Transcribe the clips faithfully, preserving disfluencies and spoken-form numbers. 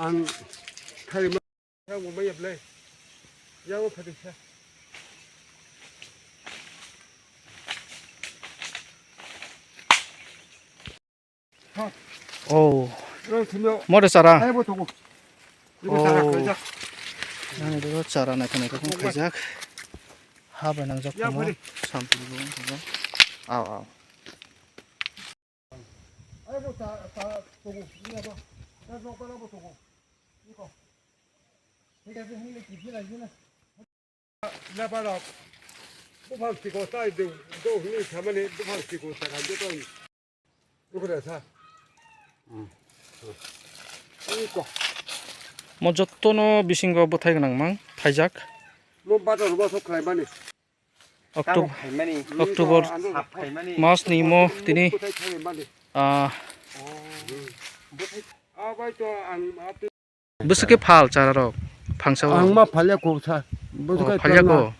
Ang thari ma, yang bo maya ble. Yang bo phadi sa. Oh. Rang thumyo. Mode chara. Ai bo tongo. Ibo chara Oh. khaijak. Nang doro chara naithok naithok khaijak. Ha bai nangjak Ya, tongo. bari. Sampli bo wngkha. Aw, aw. Ai bo ta, ta, tongo. Ni abo. Ta nok bana bo tongo. Iko. Thik ase, hinle kisi lai jina. Lebarok. Buphang siko tai do, do hinwi samani buphang siko sakha joto. Iko da sa. Iko. Mo jottono bisingo bwthai gwnang mang phaijak. Mo bador bo sok khlai mani. Octob-, October Sap phaimani. Mas ni mo tini, ah, bwswk khe phal chara rok phangsa o. Ang ma phalya ko sa. Oh, phalya ko.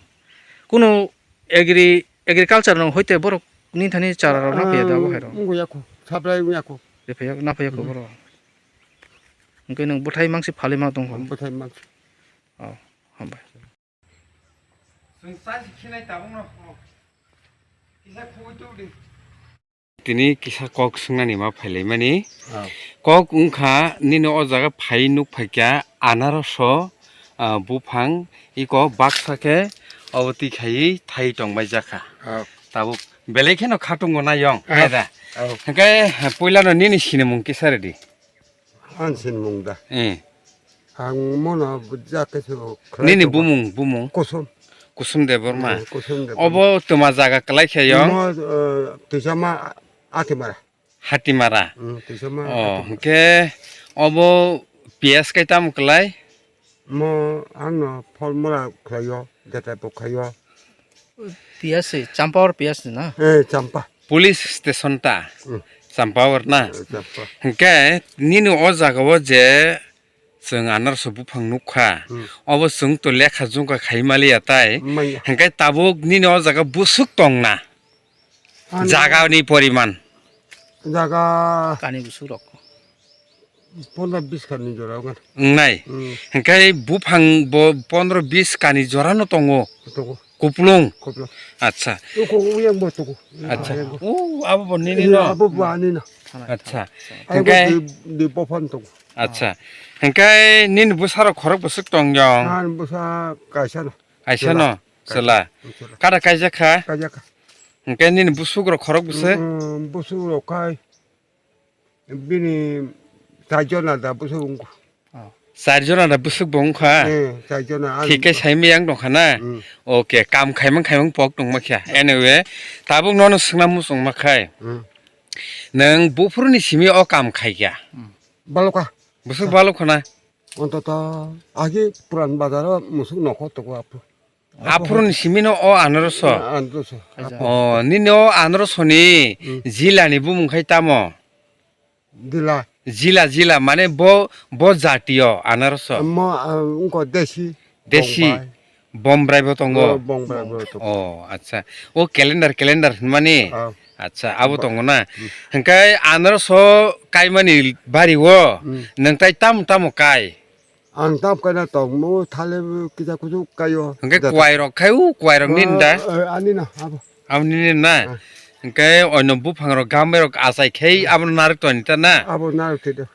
Kuno agri-, agriculture no hoite borok ni thani chara rok na phaia da bo hai rok. Ang wngya ko. Saprai wngya ko. Re phaia na phaia ko borok. Hwnkhe nwng bwthai mangsi phalwi ma tong kho. Bwthai mangsi. Oh, hambai. Chwng chai se khinai tabukno. Kisa khugui tubudi. Tini kisa kok swngnani ma phailaimani. Oh. Kok wngkha nini o jaga phai nuk phaikha anaroso, ah, buphang iko baksa khe obo twi khaiwi thai tongbai jakha. Oh. Tabuk belai kheno khatungo na yong, Oh. hai da? Oh. Hwnkhe puilano nini sinimung kisa rwdi. Ang sinimung da. Eh. Ang mono bujak khe se bo khlai Nini tongo. bumung, bumung. Kusom. Kusum Debbarma. Eh, Kusum Debbarma. Obo twma jaga kwlai khe yo? Mo, eh, Tisama Atimara. Hatimara. Mm, Tisama Oh, Atimara. hwnkhe obo P S khe tamo kwlai? Mo angno formula khlaio, data bo khaio. P S se, Champa or P S se na? Eh, Champa. Police station ta? Mm. Champa or na? Eh, Champa. Hwnkhe nini o jaga o je chwng anaroso buphang nukha, Mm. obo chwng to lekha jungkha khai maliya tai. Manya. Hwnkhe tabuk nini o jaga busuk tongna? Ano Jaga ni poriman? Jaga Kani busuk rok. Pondro bis kani jora wngkha. Wngnai. Hmm. Hwnkhe buphang bo pondro bis kani jora no tongo. Tongo. Kuplung. Kuplung. Acha. Uko uyang bo tongo. Acha. Uyang bo. O abo bo nini Eh, no? Abo bo ani no. Acha. Ai bo Hwnkhe di, di bophan tongo. Acha. Hwnkhe nini bwsarok khorok bwswk tong jong? An bwsa kaisa no. Kaisa no. Chwla. Chwla. Kada kaijak kha? Kaijak kha. Hwnkhe nini bwswk rok khorok bwswk? Mm, bwswk rok khai. Bini char jona da bwswk wngkha. Oh. Char jona da bwswk bo wngkha? Eh, char jona. Thik khe saimiyang tongkha na? Hmm. Okay, kam khaimang khaimang pok tongma khe. Anyway, tabuk nono swngna muchungma khai. Hmm. Nwng buphuruni simi o kam khaikha? Hmm. Balokha. Bwswk balokha na? Ontoto agi puran bazaro musuk nokho tongo aphuru. Aphuruni simino o anaroso? Anaroso. O, nini o anaroso ni Hmm. jila ni bumung khai tamo? Dila. Jila, jila, mane bo, bo jati o anaroso? Mo, ah, wngkha desi. Desi? Bombay. Bombrai bo tongo? Oh, Bombrai bo tongo. Oh, acha. O calendar, calendar hinmani? Ah. Acha, abo Bo-, tongo na? Hmm. Hwnkhe anaroso kaimani bari o, Hmm. nwng tai tamo tamo kai? Ang tam kaina tong mo thale kisa kusu kaio. Hwnkhe Jata. Kuwai rok khai u, kuwai rok nini da? Ah, eh, ani na, abo. Abo nini na? Ah. Hwnkhe oino buphang rok gambai rok achai khai Hmm. abo narwk toni ta na? Abo narwk twi do.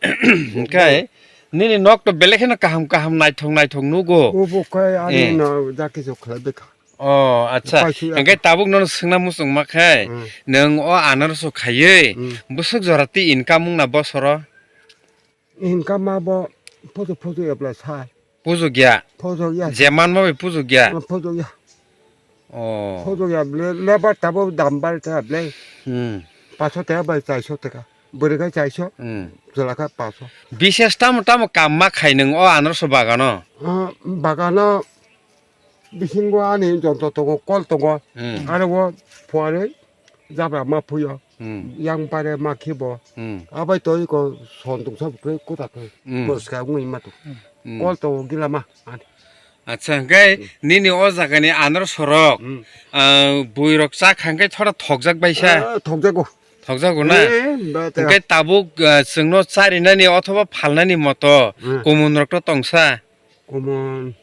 Hwnkhe nini nok to belai kheno kaham kaham naithok naithok nugo. Bo bo khai ani Eh. no jaki jok khlai bekha. Oh, acha. Paisui Hwnkhe acha. Tabuk nono swngna muchungma khai, Hmm. nwng o anaroso khaiwi Hmm. bwswk jora twi income wngna bosoro? Income abo photo photo apply sai. Pujukya. Photo ya. Je manma bai pujukya. Photo ya. Oh. Photo ya ble, lebar tabo dam bar ta ble. Hmm. Paso ta bai chaiso taka. Bwrwi kai chaiso. Hmm. Chwla kha paso. Bises tamo tamo kam ma khai nwng o anaroso bagano? Ah, bagano bisingo ani jonto tongo, kol tongo. Hmm. Aro o phuarwi jabra ma phuyo. Hmm. Yang pare ma khibo. Hmm. Abai to iko son tong sab kre kota kre. Hmm. Poriskar wngwi ma to. Hmm. Kol to gila ma. Ani. Acha, hwnkhe Hmm. nini o jagani anaroso rok, Hmm. ah, bui rok cha kha hwnkhe thora thokjak bai sa? Ah, thokjago. Thokjago na? Eh, ba te. Hwnkhe tabuk, ah, chwngno charinani othoba phalnani moto Hmm. kumun rok to tongsa? Kumun.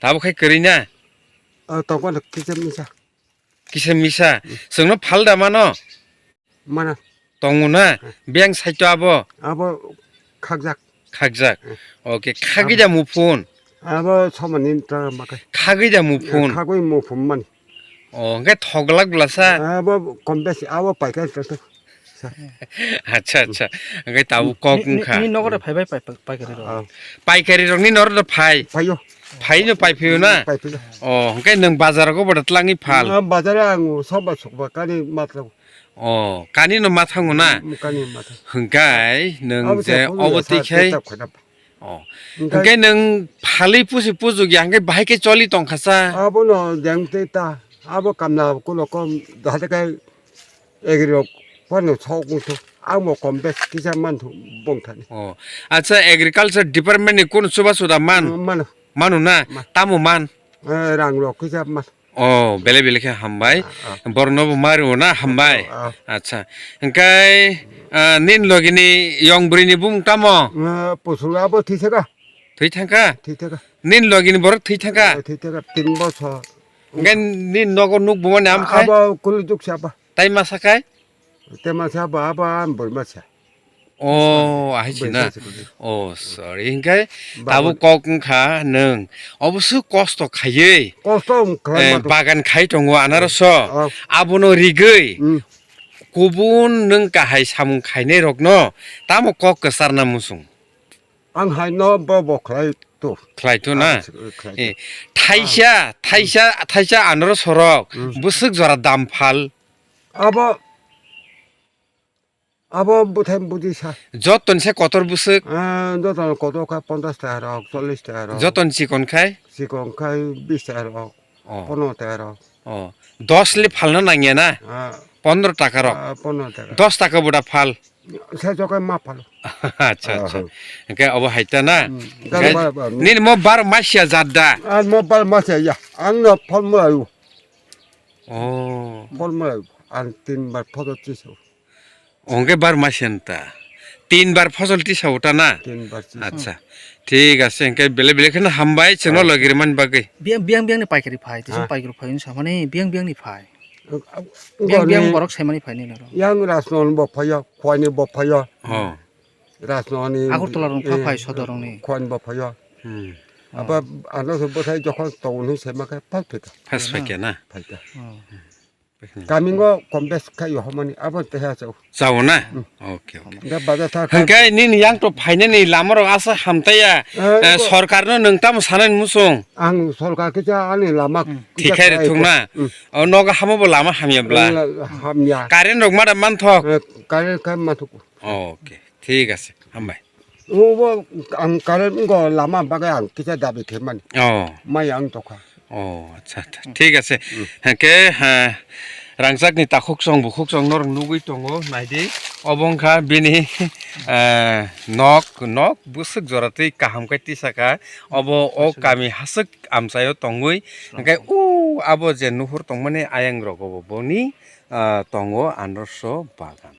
Tabuk khai kwrwi na? Ah, tongkha no kisa misa. Kisa misa? Hmm. Chwngno phalda mano? Mana. Tongo na? Hmm. Biyang saito abo? Abo khakjak. Khakjak. Hmm. Okay, khagwi da muphun. Abo somani ta makai. Khagwi da muphun. Khagwi muphun mani. Oh, hwnkhe thoglak bwlasa? Abo kombesi, abo paikar ta ta. Acha, acha. Hwnkhe tabuk kok wngkha. Ni nogo da phaibai pai-, pai-, paikari rok. Ah. Paikari rokni noro da phai. Phaio. Phaino paiphaio na? Paiphaio. Oh, hwnkhe nwng bazar rogo boda tlangwi phal? Ah, bazar ang soba sokba kani matlo. Oh, kani no mathango na? Mm, kani matha. Hwnkhe nwng Abo je se phone obo ya sa twi khai? Tap khana. Oh. Hwnkhe Hwnkhe nwng phalwi pusi pujuk ya, hwnkhe bahai khe choli tongkha sa? Abo no jeng tei ta. Abo kamna kulo kom dahade kai egri rok pano sok wngthu. Ang mo kom bes kisa manthu bongthani. Oh. Acha, agriculture department ni kunu chuba chuda man? Mm, mano. Manu na? Ma. Tamo man? Eh, rang rok kisa man. Oh, bele bele khe hambai. Ah, ah. Borno bo mari o na hambai. Ah, ah. Acha. Hwnkhe, ah, nin logi ni yong bwrwi ni bumung tamo? Eh, pusu abo thwi thaka. Thwi thangkha? Thwi thaka. Nin logi ni borok thwi thangkha? Eh, thwi thaka, tin bosor. Hwnkhe nin nogo nuk buma ni am khai? Abo kulu juk saba. Tai masa khai? Te masa ba, ba, am bor masa. Oh, ahai si na? Bor masa. Oh, sorry. Hingkai Ba, tabuk ba. Kok wngkha nwng. Obosu kosto khaiwi. Kosto wng khlai Eh, ma to. Bagan khai tongo anaroso. Oh. Abono rigwi. Hmm. Kubun nwng kahai samung khainai rokno tamo kok kwcharna musung? Ang hai no bo bo khlai to. Khlai to na? Ah, khlai to. Eh, thaisa, thaisa, thaisa anoro sorok, Hmm. Bwswk jora dam phal. Abo, abo bwthai budi sa. Joton se kotor bwswk? Ah, joton kotor kha ponchash taka rok, chollish taka rok. Joton chikon khai? Chikon khai bish taka rok, Oh. Pondro taka rok. Oh, dos le phalna nangya na? Ah. Pondro taka rok? Ah, pondro taka. Dos taka boda phal? Sa jokai ma phalo. Acha, acha. Ah. Hingke obo hai ta na? Hmm. Hingke Bar, bar, bar. Nini mo bar masia jat da? Ah, mo bar masia ya. Ang no phol mo ayu. Oh. Phol mo ayu. Ang tin bar phosol tisa. Hingke bar masia ta. Tin bar phosol tisa uta na? Tin bar tisa. Acha. Thik ase, hingke bele bele kheno hambai, chwngno Ah. logi rwmani bagwi. Biyang, biyang, biyang ni paikari phai, tisa Ah. paikari phai, wngsa mani biyang, biyang ni phai. Biyang, biyang Goni borok saimani phai nini oro. Yang Rajnoni bo phaio, Khowai ni bo phaio. Oh. Rajnoni, Agartala rok pha eh, phai, Sodor rok ni. Khowai ni bo phaio. Hmm. Oh. Abo ano se bwthai jokhon tongo hinwi saima khe phal phaikha. Phas phaikha na? Phaikha. Oh. Kami ngo kombes khai homani abo teha chao. Chao na? Hmm. Okay, okay. Hingke bazar thang. Hingke nini yang to phainani lama rok asa hamtaya, Eh, eh, iko- sorkar no nwng tamo sanani musung? Ang sorkar kisa ani lama Hmm. kisa Thikhai khai rwthwng ko. Na? Hmm. O nogo hamo bo lama hamya bla? Eh, hamya. Current rok ma da manthok? Eh, current khai manthok. Okay, thik ase. Hambai. Obo ang current wngkha lama bagwi ang kisa dabi khaimani. Oh. Maya wng tongkha. Oh, acha, acha. Thik ase. Hmm. Hake, ha, rangchakni takhuk chwng bukhuk chwng norok nugwi tongo, naidi. Obo wngkha bini, eh, nok, nok bwswk jora twi kaham khe tisaka. Obo o kami haswk amchaio tongwi. Hake u abo je nuhur tongmani ayang rogo bo boni, ah, tongo anarso bagan.